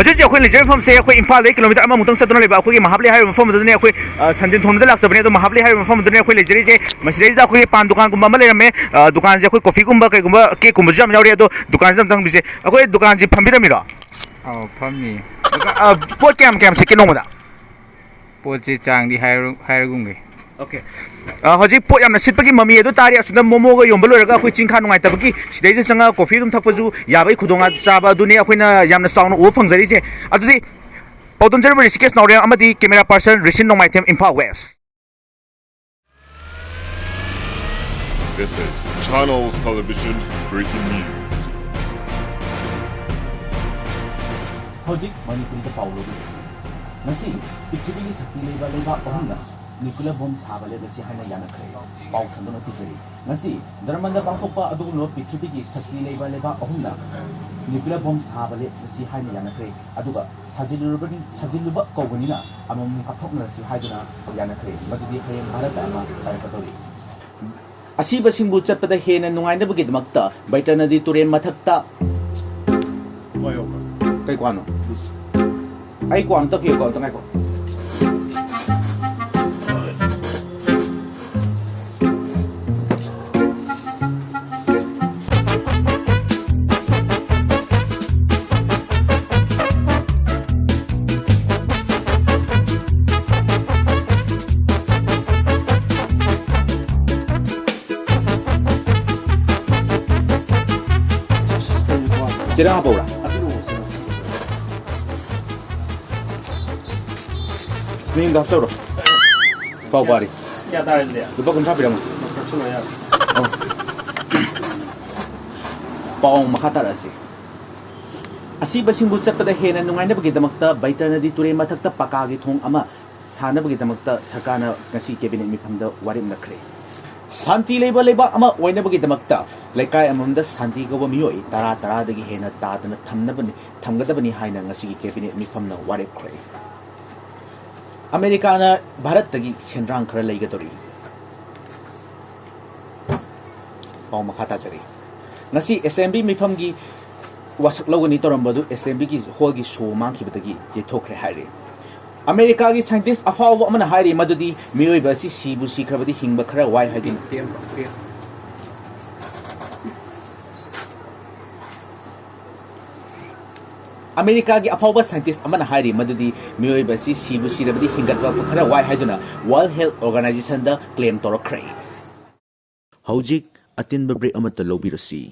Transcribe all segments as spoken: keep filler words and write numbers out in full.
ꯍꯧꯖꯤꯛ ꯍꯧꯖꯤꯛ ꯑꯩꯈꯣꯏ ꯂꯩꯖꯔꯤꯕ ꯃꯐꯝꯁꯦ ꯑꯩꯈꯣꯏ ꯏꯝꯐꯥꯜꯗꯒꯤ ꯀꯤꯂꯣꯃꯤꯇꯔ ꯑꯃꯃꯨꯛꯇꯪ ꯆꯠꯇꯨꯅ ꯂꯩꯕ ꯑꯩꯈꯣꯏꯒꯤ ꯃꯍꯥꯕꯂꯤ ꯍꯥꯏꯔꯤꯕ ꯃꯐꯝ ꯑꯗꯨꯗꯅꯦ꯫ ꯑꯩꯈꯣꯏ, ꯑ, ꯁꯟꯗꯤꯟ ꯊꯣꯡꯕꯗ ꯂꯥꯛꯆꯕꯅꯦ꯫ ꯑꯗꯣ ꯃꯍꯥꯕꯂꯤ ꯍꯥꯏꯔꯤꯕ ꯃꯐꯝ ꯑꯗꯨꯗꯅꯦ ꯑꯩꯈꯣꯏ ꯂꯩꯖꯔꯤꯁꯦ꯫ ꯃꯁꯤꯗꯩꯁꯤꯗ ꯑꯩꯈꯣꯏꯒꯤ ꯄꯥꯟ ꯗꯨꯀꯥꯟꯒꯨꯝꯕ ꯑꯃ ꯂꯩꯔꯝꯃꯦ꯫ ꯑ, ꯗꯨꯀꯥꯟꯁꯦ ꯑꯩꯈꯣꯏ ꯀꯣꯐꯤꯒꯨꯝꯕ ꯀꯩꯒꯨꯝꯕ ꯀꯦꯛꯀꯨꯝꯕꯁꯨ ꯌꯥꯝ ꯌꯥꯎꯔꯤ꯫ ꯑꯗꯣ ꯗꯨꯀꯥꯟꯁꯤꯗ ꯑꯝꯇ ꯍꯪꯕꯤꯁꯦ꯫ ꯑꯩꯈꯣꯏ ꯗꯨꯀꯥꯟꯁꯤ ꯐꯝꯕꯤꯔꯝꯃꯤꯔꯣ? ꯑꯧ, ꯐꯝꯃꯤ꯫ ꯗꯨꯀꯥꯟ, ꯑ, ꯄꯣꯠ ꯀꯌꯥꯝ ꯀꯌꯥꯝ ꯁꯤꯠꯀꯦ ꯅꯣꯡꯃꯗ? ꯄꯣꯠꯁꯦ ꯆꯥꯡꯗꯤ ꯍꯥꯏꯔ-, ꯍꯥꯏꯔꯒꯨꯝꯒꯦ꯫ ꯑꯣꯀꯦ꯫ ꯑ, ꯍꯧꯖꯤꯛ ꯄꯣꯠ ꯌꯥꯝꯅ ꯁꯤꯠꯄꯒꯤ ꯃꯃꯤ ꯑꯗꯨ ꯇꯥꯔꯤ꯫ ꯑꯁꯣꯝꯗ ꯃꯣꯃꯣꯒ ꯌꯣꯟꯕ ꯂꯣꯏꯔꯒ ꯑꯩꯈꯣꯏ ꯆꯤꯡꯈꯥ ꯅꯨꯡꯉꯥꯏꯇꯕꯒꯤ ꯁꯤꯗꯩꯁꯤꯗ ꯆꯪꯉꯒ ꯀꯣꯐꯤ ꯑꯗꯨꯝ ꯊꯛꯄꯁꯨ ꯌꯥꯕꯒꯤ ꯈꯨꯗꯣꯡꯆꯥꯕ ꯑꯗꯨꯅꯤ ꯑꯩꯈꯣꯏꯅ ꯌꯥꯝꯅ ꯆꯥꯎꯅ ꯎꯕ ꯐꯪꯖꯔꯤꯁꯦ꯫ ꯑꯗꯨꯗꯤ ꯄꯥꯎꯗꯝꯖꯔꯤꯕ ꯔꯤꯁꯤꯀꯦꯁ ꯅꯥꯎꯔꯦꯝ ꯑꯃꯗꯤ camera person Rishin Nongmaithem, Imphal west. This is Channels Television's breaking news. ꯍꯧꯖꯤꯛ ꯃꯅꯤꯄꯨꯔꯤꯗ ꯄꯥꯎ ꯂꯧꯕꯤꯔꯤꯁꯤ꯫ ꯉꯁꯤ ꯄ꯭ꯔꯤꯊꯤꯕꯤꯒꯤ ꯁꯛꯇꯤ ꯂꯩꯕ ꯂꯩꯕꯥꯛ ꯑꯍꯨꯝꯅ ꯅ꯭ꯌꯨꯀ꯭ꯂꯤꯌꯔ ꯕꯣꯝ ꯁꯥꯕ ꯂꯦꯞꯂꯁꯤ ꯍꯥꯏꯅ ꯌꯥꯅꯈ꯭ꯔꯦ꯫ ꯄꯥꯎ ꯁꯟꯗꯣꯛꯅ ꯄꯤꯖꯔꯤ꯫ ꯉꯁꯤ ꯖꯔꯃꯟꯗ ꯄꯥꯡꯊꯣꯛꯄ ꯑꯗꯨꯒꯨꯝꯂꯕ ꯄ꯭ꯔꯤꯊꯤꯕꯤꯒꯤ ꯁꯛꯇꯤ ꯂꯩꯕ ꯂꯩꯕꯥꯛ ꯑꯍꯨꯝꯅ ꯅ꯭ꯌꯨꯀ꯭ꯂꯤꯌꯔ ꯕꯣꯝ ꯁꯥꯕ ꯂꯦꯞꯂꯁꯤ ꯍꯥꯏꯅ ꯌꯥꯅꯈ꯭ꯔꯦ꯫ ꯑꯗꯨꯒ ꯁꯥꯖꯤꯜꯂꯨꯔꯕꯅꯤ-, ꯁꯥꯖꯤꯜꯂꯨꯕ ꯀꯧꯕꯅꯤꯅ ꯑꯃꯃꯝ ꯀꯥꯞꯊꯣꯛꯅꯔꯁꯤ ꯍꯥꯏꯗꯨꯅ ꯌꯥꯅꯈ꯭ꯔꯦ꯫ ꯃꯗꯨꯗꯤ ꯍꯌꯦꯡ ꯚꯥꯔꯠꯇ ꯑꯃ ꯄꯥꯏꯔꯛꯀꯗꯧꯔꯤ꯫ ꯑꯁꯤꯕꯁꯤꯡꯕꯨ ꯆꯠꯄꯗ ꯍꯦꯟꯅ ꯅꯨꯡꯉꯥꯏꯅꯕꯒꯤꯗꯃꯛꯇ ꯕꯩꯇꯔꯅꯗꯤ ꯇꯨꯔꯦꯜ ꯃꯊꯛꯇ ꯀꯩ ꯀ꯭ꯋꯥꯅꯣ? ꯑꯩ ꯀ꯭ꯋꯥ ꯑꯝꯇ ꯄꯤꯌꯨꯀꯣ, ꯑꯝꯇ ꯉꯥꯏꯈꯣ꯫ ꯆꯦꯔꯪ ꯍꯥꯞꯄꯧꯔꯥ? ꯅꯪ ꯌꯨꯝꯗ ꯍꯥꯞꯆꯧꯔꯣ꯫ ꯄꯥꯎ ꯄꯥꯔꯤ꯫ ꯀꯌꯥ ꯇꯥꯔꯦ ꯑꯗꯨꯗꯤ? ꯂꯨꯄꯥ ꯀꯨꯟꯊ꯭ꯔꯥ ꯄꯤꯔꯝꯃꯣ꯫ ꯀꯛꯁꯜꯂꯣ ꯌꯥꯔꯦ꯫ ꯑꯣ꯫ ꯄꯥꯎ ꯃꯈꯥ ꯇꯥꯔꯛꯑꯁꯤ꯫ ꯑꯁꯤꯕꯁꯤꯡꯕꯨ ꯆꯠꯄꯗ ꯍꯦꯟꯅ ꯅꯨꯡꯉꯥꯏꯅꯕꯒꯤꯗꯃꯛꯇ ꯕꯩꯇꯔꯅꯗꯤ ꯇꯨꯔꯦꯜ ꯃꯊꯛꯇ ꯄꯀꯥꯒꯤ ꯊꯣꯡ ꯑꯃ ꯁꯥꯅꯕꯒꯤꯗꯃꯛꯇ ꯁꯔꯀꯥꯔꯅ ꯉꯁꯤ cabinet ꯃꯤꯐꯝꯗ ꯋꯥꯔꯦꯞ ꯅꯈ꯭ꯔꯦ꯫ ꯁꯥꯟꯇꯤ ꯂꯩꯕ ꯂꯩꯕꯥꯛ ꯑꯃ ꯑꯣꯏꯅꯕꯒꯤꯗꯃꯛꯇ ꯂꯩꯀꯥꯏ ꯑꯃꯃꯝꯗ ꯁꯥꯟꯇꯤ ꯀꯧꯕ ꯃꯤꯑꯣꯏ ꯇꯔꯥ, ꯇꯔꯥꯗꯒꯤ ꯍꯦꯟꯅ ꯇꯥꯗꯅ ꯊꯝꯅꯕꯅꯤ, ꯊꯝꯒꯗꯕꯅꯤ ꯍꯥꯏꯅ ꯉꯁꯤꯒꯤ cabinet ꯃꯤꯐꯝꯅ ꯋꯥꯔꯦꯞꯈ꯭ꯔꯦ꯫ ꯑꯃꯦꯔꯤꯀꯥꯅ ꯚꯥꯔꯠꯇꯒꯤ ꯁꯦꯟꯗ꯭ꯔꯥꯡ ꯈꯔ ꯂꯩꯒꯗꯧꯔꯤ꯫ ꯄꯥꯎ ꯃꯈꯥ ꯇꯥꯖꯔꯤ꯫ ꯉꯁꯤ assembly ꯃꯤꯐꯝꯒꯤ ꯋꯥꯁꯛ ꯂꯧꯒꯅꯤ ꯇꯧꯔꯝꯕꯗꯨ ꯑꯦꯁꯦꯝꯕ꯭ꯂꯤꯒꯤ ꯍꯣꯜꯒꯤ ꯁꯣ ꯃꯥꯡꯈꯤꯕꯗꯒꯤ ꯌꯩꯊꯣꯛꯈ꯭ꯔꯦ ꯍꯥꯏꯔꯤ꯫ ꯑꯃꯦꯔꯤꯀꯥꯒꯤ ꯁꯥꯏꯟꯇꯤꯁ ꯑꯐꯥꯎꯕ ꯑꯃꯅ ꯍꯥꯏꯔꯤ ꯃꯗꯨꯗꯤ ꯃꯤꯑꯣꯏꯕ ꯑꯁꯤ ꯁꯤꯕꯨ ꯁꯤꯈ꯭ꯔꯕꯗꯤ ꯍꯤꯡꯕ ꯈꯔ ꯋꯥꯏ ꯍꯥꯏꯗꯨꯅ꯫ ꯑꯃꯦꯔꯤꯀꯥꯒꯤ ꯑꯐꯥꯎꯕ ꯁꯥꯏꯟꯇꯤꯁ ꯑꯃꯅ ꯍꯥꯏꯔꯤ ꯃꯗꯨꯗꯤ ꯃꯤꯑꯣꯏꯕ ꯑꯁꯤ ꯁꯤꯕꯨ ꯁꯤꯔꯕꯗꯤ ꯍꯤꯡꯒꯠꯂꯛꯄ ꯈꯔ ꯋꯥꯏ ꯍꯥꯏꯗꯨꯅ ꯋꯥꯔꯜ ꯍꯦꯜꯊ ꯑꯣꯔꯒꯅꯥꯏꯖꯦꯁꯟꯗ ꯀ꯭ꯂꯦꯝ ꯇꯧꯔꯛꯈ꯭ꯔꯦ꯫ ꯍꯧꯖꯤꯛ ꯑꯇꯦꯟꯕ ꯕ꯭ꯔꯦꯛ ꯑꯃꯠꯇ ꯂꯧꯕꯤꯔꯁꯤ꯫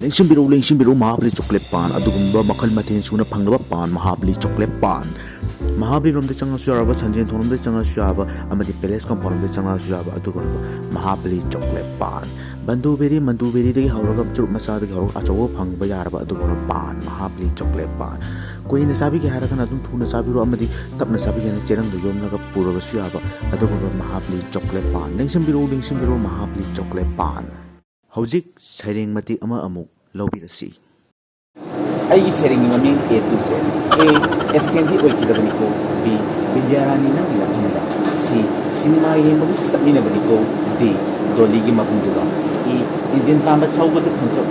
ꯂꯦꯡꯁꯤꯟꯕꯤꯔꯎ, ꯂꯦꯡꯁꯤꯟꯕꯤꯔꯎ, ꯃꯍꯥꯕꯂꯤ ꯆꯣꯀ꯭ꯂꯦꯠ ꯄꯥꯟ꯫ ꯑꯗꯨꯒꯨꯝꯕ ꯃꯈꯜ ꯃꯊꯦꯜ ꯁꯨꯅ ꯐꯪꯂꯕ ꯄꯥꯟ, ꯃꯍꯥꯕꯂꯤ ꯆꯣꯀ꯭ꯂꯦꯠ ꯄꯥꯟ꯫ ꯃꯍꯥꯕꯂꯤ ꯔꯣꯝꯗ ꯆꯪꯉꯁꯨ ꯌꯥꯔꯕ, ꯁꯟꯖꯦꯟ ꯊꯣꯡꯂꯣꯝꯗ ꯆꯪꯉꯁꯨ ꯌꯥꯕ, ꯑꯃꯗꯤ ꯄꯦꯂꯦꯁ ꯀꯝꯄꯥꯎꯟ ꯔꯣꯝꯗ ꯆꯪꯉꯛꯑꯁꯨ ꯌꯥꯕ ꯑꯗꯨꯒꯨꯝꯂꯕ ꯃꯍꯥꯕꯂꯤ ꯆꯣꯀ꯭ꯂꯦꯠ ꯄꯥꯟ꯫ ꯕꯟꯗꯨ ꯕꯦꯔꯤ, ꯃꯟꯗꯨ ꯕꯦꯔꯤꯗꯒꯤ ꯍꯧꯔꯒ ꯆꯨꯔꯨꯞ ꯃꯆꯥꯗꯒꯤ ꯍꯧꯔꯒ ꯑꯆꯧꯕ ꯐꯪꯕ ꯌꯥꯔꯕ ꯑꯗꯨꯒꯨꯝꯂꯕ ꯄꯥꯟ, ꯃꯍꯥꯕꯂꯤ ꯆꯣꯀ꯭ꯂꯦꯠ ꯄꯥꯟ꯫ ꯀꯨꯏꯅ ꯆꯥꯕꯤꯒꯦ ꯍꯥꯏꯔꯒꯅ ꯑꯗꯨꯝ ꯊꯨꯅ ꯆꯥꯕꯤꯔꯣ, ꯑꯃꯗꯤ ꯇꯞꯅ ꯆꯥꯕꯤꯒꯦꯅ ꯆꯦꯔꯪꯗ ꯌꯣꯝꯂꯒ ꯄꯨꯔꯒꯁꯨ ꯌꯥꯕ ꯑꯗꯨꯒꯨꯝꯂꯕ ꯃꯍꯥꯕꯂꯤ ꯆꯣꯀ꯭ꯂꯦꯠ ꯄꯥꯟ꯫ ꯂꯦꯡꯁꯤꯟꯕꯤꯔꯛꯎ, ꯂꯦꯡꯁꯤꯟꯕꯤꯔꯛꯎ, ꯃꯍꯥꯕꯂꯤ ꯆꯣꯀ꯭ꯂꯦꯠ ꯄꯥꯟ꯫ ꯍꯧꯖꯤꯛ ꯁꯩꯔꯦꯡ ꯃꯇꯦꯛ ꯑꯃ ꯑꯃꯨꯛ ꯂꯧꯕꯤꯔꯁꯤ꯫ ꯑꯩꯒꯤ ꯁꯩꯔꯦꯡꯒꯤ ꯃꯃꯤꯡ A to Z꯫ A, ꯑꯦꯕꯁꯦꯟꯗꯤ ꯑꯣꯏꯈꯤꯗꯕꯅꯤꯀꯣ꯫ B, ꯕꯤꯗ꯭ꯌꯥꯔꯥꯅꯤ ꯅꯪꯒꯤ ꯃꯐꯝꯗ꯫ C, ꯁꯤꯅꯦꯃꯥ ꯌꯦꯡꯕꯒꯁꯨ ꯆꯠꯃꯤꯟꯅꯕꯅꯤꯀꯣ꯫ D, ꯗꯣꯂꯤꯒꯤ ꯃꯕꯨꯡꯗꯨꯒ꯫ E, ꯏꯟꯖꯤꯟ ꯄꯥꯝꯕ ꯊꯧꯕꯁꯨ ꯐꯪꯖꯧ꯫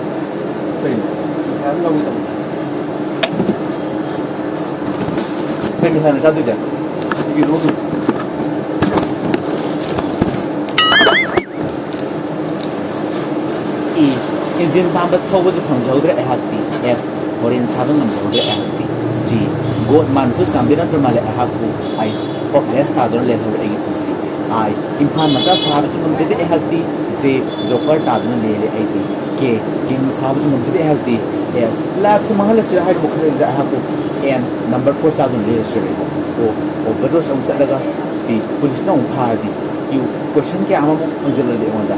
ꯀꯩꯅꯣ? ꯃꯤꯊꯥꯏ ꯑꯃ ꯂꯧꯒꯦ ꯇꯧꯕ꯫ ꯀꯩ ꯃꯤꯊꯥꯏꯅꯣ ꯆꯥꯗꯣꯏꯁꯦ? ꯌꯦꯔꯨꯝ꯫ E, ꯏꯟꯖꯤꯟ ꯄꯥꯝꯕ ꯊꯧꯕꯁꯨ ꯐꯪꯖꯍꯧꯗ꯭ꯔꯦ ꯑꯩꯍꯥꯛꯇꯤ꯫ F, ꯍꯣꯔꯦꯟ ꯁꯥꯕ ꯉꯝꯖꯍꯧꯗ꯭ꯔꯦ ꯑꯩꯍꯥꯛꯇꯤ꯫ G, ꯒꯣꯗ ꯃꯥꯟꯁꯨ ꯆꯥꯟꯕꯤꯔꯝꯗ꯭ꯔ ꯃꯥꯜꯂꯦ ꯑꯩꯍꯥꯛꯄꯨ꯫ H, ꯍꯣꯞꯂꯦꯁ ꯇꯥꯗꯨꯅ ꯂꯩꯍꯧꯔꯦ ꯑꯩꯒꯤ ꯄꯨꯟꯁꯤ꯫ I, ꯏꯝꯐꯥꯜ ꯃꯆꯥ ꯁꯥꯕꯁꯨ ꯉꯝꯖꯗꯦ ꯑꯩꯍꯥꯛꯇꯤ꯫ J, ꯖꯣꯀꯔ ꯇꯥꯗꯨꯅ ꯂꯦꯜꯂꯦ ꯑꯩꯗꯤ꯫ K, ꯀꯤꯡ ꯁꯥꯕꯁꯨ ꯉꯝꯖꯗꯦ ꯑꯩꯍꯥꯛꯇꯤ꯫ L, ꯂꯥꯏꯐꯁꯦ ꯃꯥꯡꯍꯜꯂꯁꯤꯔ ꯍꯥꯏꯔꯤꯕ ꯈꯜꯂꯤꯗ ꯑꯩꯍꯥꯛꯄꯨ꯫ N, ꯅꯝꯕꯔ ꯐꯣꯔ ꯆꯥꯗꯨꯅ ꯂꯦꯜꯂꯁꯤꯔ ꯑꯩꯕꯨ꯫ O, ꯑꯣꯚꯔꯗꯣꯁ ꯑꯃꯨꯛ ꯆꯠꯂꯒ꯫ P, ꯄꯨꯂꯤꯁꯅ ꯑꯃꯨꯛ ꯐꯥꯔꯗꯤ꯫ Q, ꯀꯣꯏꯁꯟ ꯀꯌꯥ ꯑꯃꯃꯨꯛ ꯍꯪꯖꯤꯜꯂꯗꯤ ꯑꯩꯉꯣꯟꯗ꯫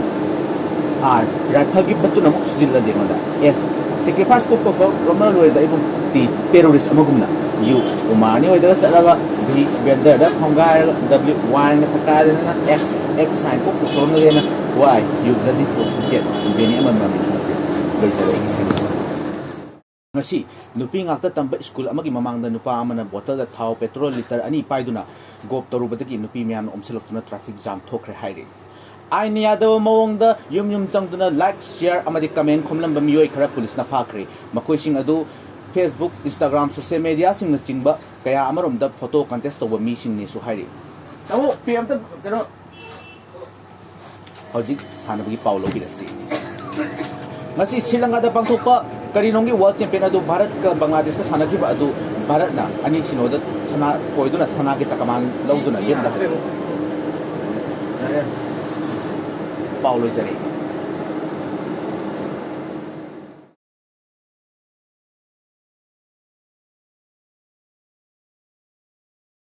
R, ꯔꯥꯏꯐꯜꯒꯤ ꯃꯇꯨꯅ ꯑꯃꯨꯛ ꯁꯨꯖꯤꯜꯂꯗꯤ ꯑꯩꯉꯣꯟꯗ꯫ S, ꯁꯦꯀ꯭ꯔꯤꯐꯥꯏꯁ ꯀꯣꯛ ꯇꯧꯊꯣꯛꯔꯝꯃ ꯂꯣꯏꯔꯦꯗ ꯑꯩꯕꯨ꯫ T, ꯇꯦꯔꯣꯔꯤꯁ ꯑꯃꯒꯨꯝꯅ꯫ U, ꯎꯃꯥꯔꯅꯤ ꯍꯣꯏꯗꯒ ꯆꯠꯂꯒ꯫ V, ꯕꯦꯟꯗꯔꯗ ꯈꯣꯡꯒꯥꯏꯔꯒ꯫ W, ꯋꯥꯏꯟꯒ ꯊꯛꯀꯥꯏꯗꯅ꯫ X, X ꯁꯥꯏꯟ ꯀꯣꯛ ꯇꯧꯊꯣꯛꯔꯝꯂꯒꯦꯅ꯫ Y, U, bloody fool, Z, ꯖꯦꯅꯤ ꯑꯃ ꯃꯃꯤꯡ ꯑꯁꯤ ꯂꯩꯖꯔꯦ ꯑꯩꯒꯤ ꯁꯩꯔꯦꯡ꯫ ꯉꯁꯤ ꯅꯨꯄꯤ ꯉꯥꯛꯇ ꯇꯝꯕ ꯁ꯭ꯀꯨꯜ ꯑꯃꯒꯤ ꯃꯃꯥꯡꯗ ꯅꯨꯄꯥ ꯑꯃꯅ ꯕꯣꯇꯜꯗ ꯊꯥꯎ ꯄꯦꯇ꯭ꯔꯣꯜ ꯂꯤꯇꯔ ꯑꯅꯤ ꯄꯥꯏꯗꯨꯅ ꯒꯣꯞ ꯇꯧꯔꯨꯕꯗꯒꯤ ꯅꯨꯄꯤ ꯃꯌꯥꯝꯅ ꯑꯣꯝꯁꯤꯜꯂꯛꯇꯨꯅ ꯇ꯭ꯔꯥꯐꯤꯛ ꯖꯥꯝ ꯊꯣꯛꯈ꯭ꯔꯦ ꯍꯥꯏꯔꯤ꯫ ꯑꯥꯏꯟꯅ ꯌꯥꯗꯕ ꯃꯑꯣꯡꯗ ꯌꯨꯝ ꯌꯨꯝ ꯆꯪꯗꯨꯅ ꯂꯥꯏꯛ, ꯁꯤꯌꯔ ꯑꯃꯗꯤ ꯀꯃꯦꯟ ꯈꯣꯝꯂꯝꯕ ꯃꯤꯑꯣꯏ ꯈꯔ ꯄꯨꯂꯤꯁꯅ ꯐꯥꯈ꯭ꯔꯦ꯫ ꯃꯈꯣꯏꯁꯤꯡ ꯑꯗꯨ Facebook, Instagram, ꯁꯣꯁꯤꯌꯦꯜ ꯃꯦꯗꯤꯌꯥꯁꯤꯡꯅꯆꯤꯡꯕ ꯀꯌꯥ ꯑꯃꯔꯣꯝꯗ ꯐꯣꯇꯣ ꯀꯟꯇꯦꯁ ꯇꯧꯕ ꯃꯤꯁꯤꯡꯅꯦꯁꯨ ꯍꯥꯏꯔꯤ꯫ ꯇꯥꯃꯣ, ꯄꯤ ꯑꯝꯇ ꯀꯩꯅꯣ꯫ ꯍꯧꯖꯤꯛ ꯁꯥꯟꯅꯕꯒꯤ ꯄꯥꯎ ꯂꯧꯕꯤꯔꯁꯤ꯫ ꯉꯁꯤ ꯁ꯭ꯔꯤꯂꯪꯀꯥꯗ ꯄꯥꯡꯊꯣꯛꯄ ꯀꯔꯤꯅꯣꯝꯒꯤ ꯋꯥꯔꯜ ꯆꯦꯝꯄꯤꯌꯟ ꯑꯗꯨ ꯚꯥꯔꯠꯀ ꯕꯪꯒ꯭ꯂꯥꯗꯦꯁꯀ ꯁꯥꯟꯅꯈꯤꯕ ꯑꯗꯨ ꯚꯥꯔꯠꯅ ꯑꯅꯤ ꯁꯤꯅꯣꯗ ꯁꯅꯥ ꯊꯣꯏꯗꯨꯅ ꯁꯅꯥꯒꯤ ꯇꯀꯃꯥꯟ ꯂꯧꯗꯨꯅ ꯌꯨꯝꯗ ꯍꯟꯈ꯭ꯔꯦ꯫ ꯄꯥꯎ ꯂꯣꯏꯖꯔꯦ꯫